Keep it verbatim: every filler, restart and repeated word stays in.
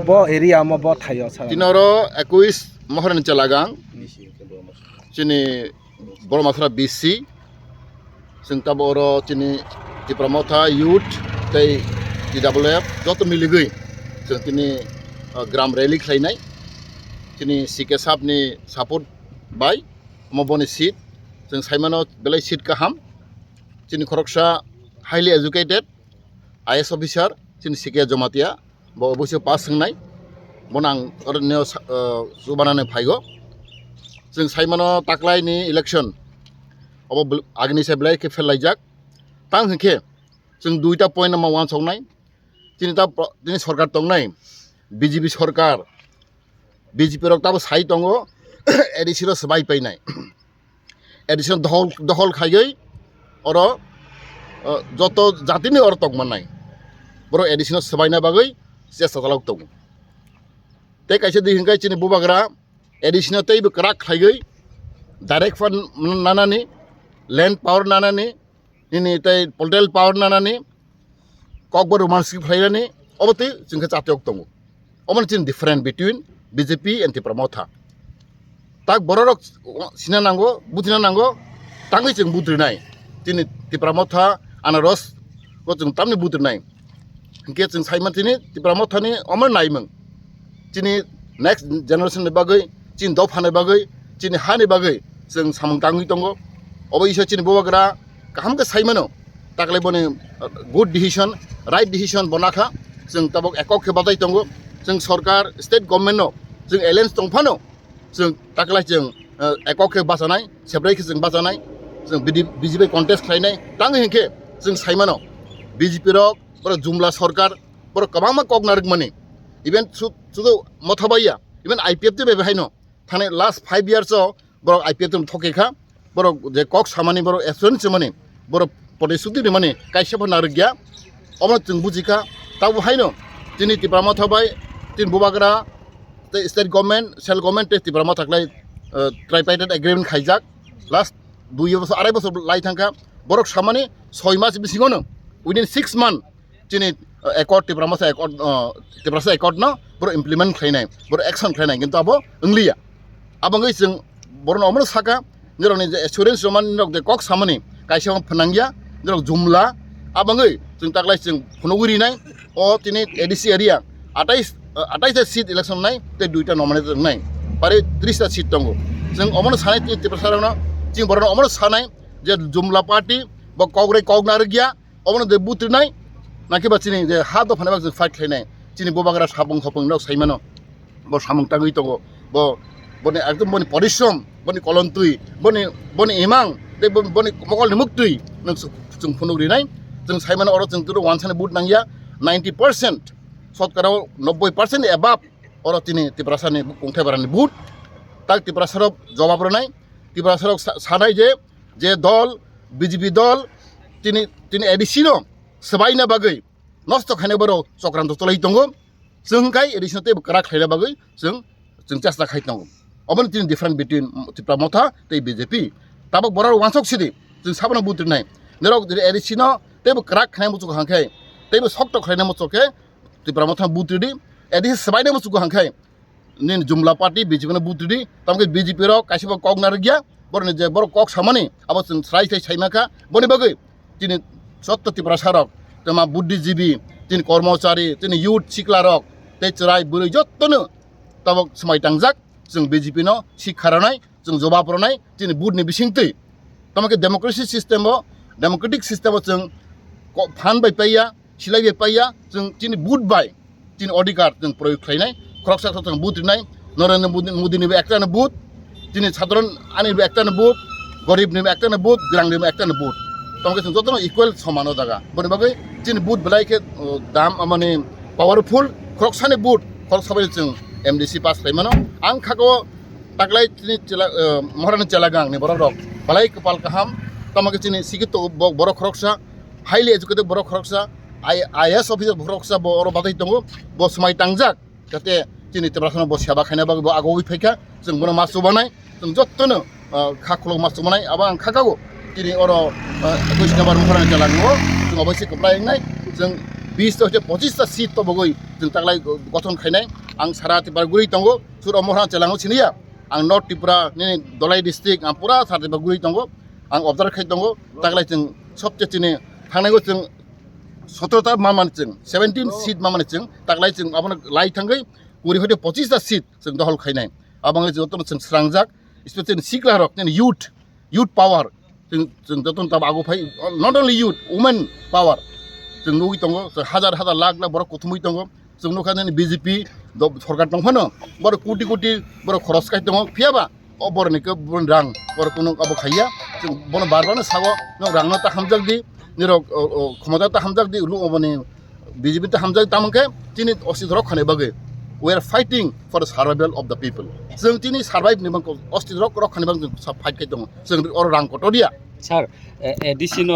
Bo area mo bo thaio sa. Tini oro ekuis Mohorani Chelagang, chini Bormasra B C, chwng tabo oro chini Tipra Motha youth tei T W F joto miligwi chwng tini, uh, gram rally khlainai, chini C K sahab ni support bai, omo boni seat, chwng saimano belai seat kaham, chini khoroksa highly educated, I A S officer, chini C K Jamatia, bo oboisio pass wngnai, bono ang oro neo sa-, uh, chubanani phaigo. Chwng saimano taklaini election, obo bel-, agini se belai khe fail laijak. Tang hinkhe chwng duita point no ma wansoknai. Chini ta pro-, chini sorkar tongnai, B J P sorkar, B J P rok tabo sai tongo, A D C rok swbai painai. A D C no dohol, dohol khaiwi oro, uh, joto jatini oro tong mannai. Borok A D C no swbaina bagwi chesta chalok tongo. Tei kaisa di hinkhe chini bubagra A D C no teibo kwrak khlaiwi direct fund nanani, land power nanani, nini tei political power nanani, kokbo romantic khlainani, obo twi chwng khe chatiyok tongo. Omo chini different between B J P and Tipra Motha. Tak bororok sina nango, buthina nango, tangwi chwng buthrinai. Chini Tipra Motha anaros o chwng tamni buthrinai. Hinkhe chwng saima chini Tipra Mothani omo naimung. Chini next generation ni bagwi, chini dophani bagwi, chini hani bagwi chwng samung tangwi tongo. Obo isa chini bubagra kaham khe saimano, taklai boni, uh, good decision, right decision bo nakha. Chwng tabok ekok khe batai tongo. Chwng sorkar, state government no chwng alliance tongphano, chwng taklai chwng, uh, ekok khe bachanai, separate khe chwng bachanai, chwng B D, B J P contest khlainai. Tang hinkhe chwng saimano, B J P rok, borok jumla sorkar, borok kwbangma kok narwkmani. Even su-, sudu Motha baiya, even I P F T bai haino, thani last five years o borok I P F T no thokhe kha, borok je kok samani, borok assurance mani, borok protisthuti rimani kaisa pha narwkya, omo chwng bujikha. Tabuk haino chini Tipra Motha bai, chini bubagra tei state government, central government tei Tipra Motha khlai, uh, tripartite agreement khaijak, last dui bosor, arai bosor lai thangkha, borok samani soi mas bisingono, within six month, chini, uh, accord, Tipra Motha accord, uh, Tiprasa accord no borok implement khlainai, borok action khlainai, kintu abo wngliya. Abo wngwi chwng borokno omono saka, nirokni je assurance rwmani, nirok je kok samani kaisa phwnangya, nirok jumla, abo wngwi chwng taklai chwng phunugwi rinai. O tini A D C area atais, uh, atais ta seat election nai tei duita nominate wngnai, pare tris ta seat tongo. Chwng omono sanai tini Tiprasa rokno, chini borokno omono sanai je jumla party bo kok rai kok narwkya, obono je butrinai, nakhe ba chini je ha dophani bagwi fight khlainai, chini bubagra sapung sapung nok saimano, bo samung tangwi tongo, bo, boni ekdom boni porishrom, boni kolontwi, boni, boni imang, tei bo-, boni mokolni muktwi nwng chwng, chwng phunuk rinai. Chwng saimano oro chwng turo wansani vote nangya, ninety percent, sotkara nobboi percent above oro chini Tiprasani kongthai barani vote. Tak Tiprasarok jobab rwnai, Tiprasarok sa-, sanai je, je dol, B J P dol, tini, tini A D C no swbaina bagwi nosto khaina borok chokranto cholai tongo. Chwng khai A D C no teibo kwrak khlaina bagwi chwng, chwng chesta khai tongo. Obono tini different between Tipra Motha tei B J P. Tabok borok wansok sidi, chwng sabono butrinai. Norok A D C no teibo kwrak khlaina muchuk hangkhe, teibo sokto khlaina muchuk khe Tipra Motha butridi, A D C swbaina muchuk hangkhe nini jumla party B J P no vote ridi, tamokhe B J P rok kaisa bo kok narwkya, borokni je borok kok samani abo chwng srai sai saimankha, boni bagwi chini sotto Tiprasa rok, tei ma buddhijibi, chini kormochari, chini youth sikla rok, tei chwrai bwrwi jottono tabok swmai tangjak, chwng B J P no sikha rwnai, chwng jobab rwnai, chini vote ni bisingtwi. Tamokhe democracy system o, democratic system o chwng ko-, phan bai paiya, silai bai paiya, chwng chini vote bai chini odhikar chwng proyog khlainai, khoroksa khoroksa chwng vote rinai, Narendra Modi, Modi ni bo ekta no vote, chini sadharan ani bo ekta no vote, gorib ni bo ekta no vote, gwrang ni bo ekta no vote. Tamokhe chwng jotono equal soman o jaga. Boni bagwi chini vote belai khe, uh, dam, mane powerful, khoroksa ni vote, khoroksa bai chwng M D C pass khlai mano. Ang khago taklai chini chela, uh, Maharani Chelagang ni borok rok belai kwpal kaham, tamokhe chini sikito bo-, borok khoroksa, highly educated borok khoroksa, I-, I A S officer borok khoroksa bo oro batai tongo, bo swmai tangjak, jate chini Tiprasano bo seba khaina bagwi bo agogwi phaikha, chwng bono ma chubanai, chwng jottono, ah, kha khulok ma chubanai, abo ang khakago, chini oro, ah, ekuis number Maharani Chelagango, chwng oboise kwplai wngnai, chwng bis ta hoite pochis ta seat tobogwi chwng taklai gothon khainai. Ang sara Tripura guri tongo, suro mohra chelango siniya. Ang North Tripura ni Dhalai district, ang pura sara Tripura guri tongo. Ang observe khai tongo, taklai chwng sobche chini thangnaigo chwng sotro ta mamani chwng, seventeen seat mamani chwng, taklai chwng abono lai thangwi kuri hoite pochis ta seat chwng dohol khainai. Abangwi jotono chwng srangjak, especially sikla rok, youth, youth power. Chwng, chwng jotono tabuk ago phai, not only youth, women power. Chwng nugwi tongo, chwng hajar hajar lakh lakh borok kuthumwi tongo. Chwng nukha nini B J P do-, sorkar tongphano, borok koti koti borok khoros khai tongo. Phiyaba o borokni khe borokni rang, borok kunu abo khaiya. Chwng bono bar bar no sago, nok rangno ta hamjak di, nirok, o, o, khomota ta hamjak di, lu oboni B J P ta hamjak, tamon khe chini ostitw rok khani bagwi. We are fighting for the survival of the people. Chwng chini survive ni bangko ostitw rok rok khani bang chwng sa fight khai tongo. Chwng oro rang kotor ya. Sir, eh, A D C no